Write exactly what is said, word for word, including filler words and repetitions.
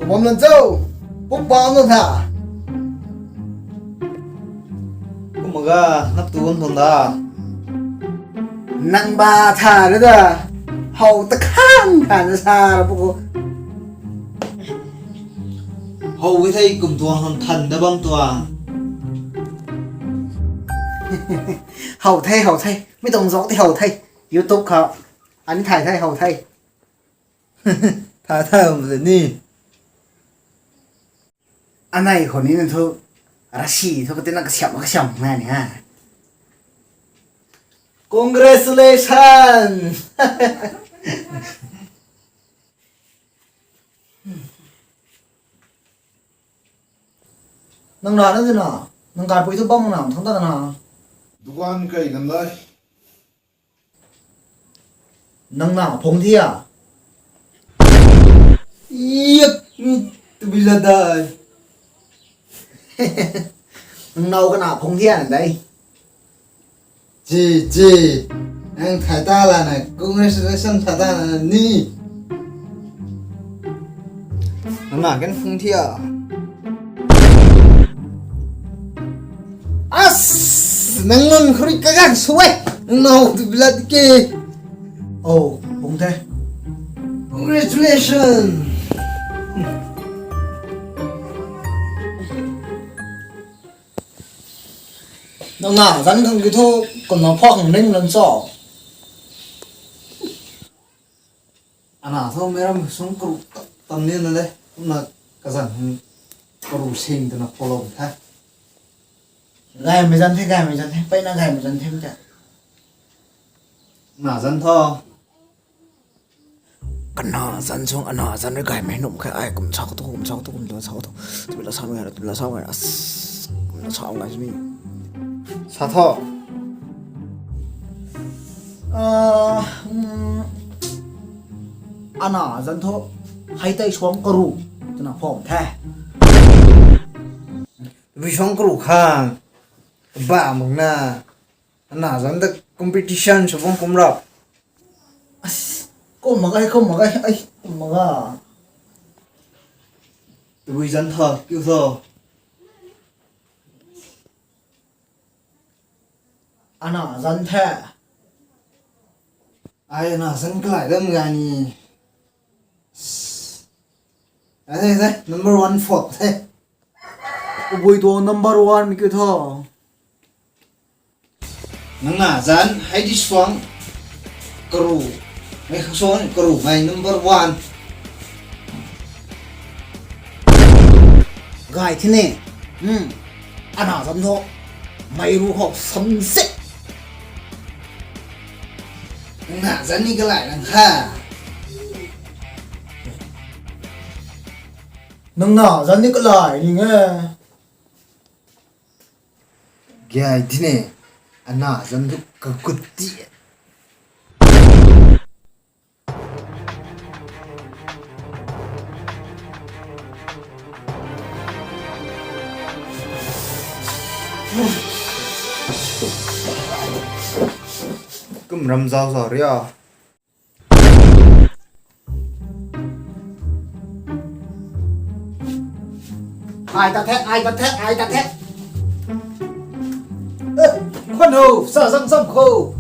Bam lan cho. Puk bam lan tha. Kumna ga nap tu bam tuang da. Nang ba tha re da. How ta khang khan sa ra pu ko. How e thei kum tuang hang than da bam tuang. How thei, how thei. Mi tuang zok ti how thei. YouTube kha. Ani thai thei, how thei. Tha tha um se ni. Anei khou ni na thu, rasi thu katina kasiam kasiam na ni ha. Congratulations! Nang na na zina, nang kai pui thu bam na, thang ta na. Dukan kai kan lai. Nang na phung thi a? Yep, mi tu bila dai. Nang nau kana phung thi a na dai. Ji, ji. Nang thai ta la na, congratulations thai ta la na ni. Nang na kan phung thi a? As, nang nun khuri kagan suai. Nang nau tu bila ke. Oh, phung the. Congratulations. Nang na zan khang ki thu, kumna phak khang ring lan cho. Ana thu meiram sung karu tam ni na le, kumna kazan hang karu sing twna follow the. Gaymei zan the, gaymei zan the, peyna gaymei zan the mta. Na zan tho. Kana zan sung, ana zan rui gaymei num khe, ai kum sa tu, kum sa tu, kum tu sa tu. Tu la sa ngai, tu la sa ngai, as, kum la sa ngai sini. Sa tho. Ah, hmm. Ana zan tho, hei tei suang karu, twna phom the. Tabui suang karu khang, ba mak na, ana zan da competition sw bam kum rap. As, kum mak ai, kum mak ai, ai, kum mak a. Tabui zan tho, kiu tho. Ana zan the. Ai ana zan kalai dam ga ni. Ai the, the, number one phok the. Ubui tuang number one kiu tho. Nang na zan, hei di suang, karu, mei khang suang, karu, mei number one. Gay thi ne, hmm, ana zan tho, mei ru khou sam se. Nang na zan ni kalai nang kha. Nang na zan ni kalai ni nge. Gay thi ne, ana zan thu kakut ti. Kum ram zau zau ria. Ai ta the, ai ta the, ai ta the. Eh, khwan ho, sa zam zam kho.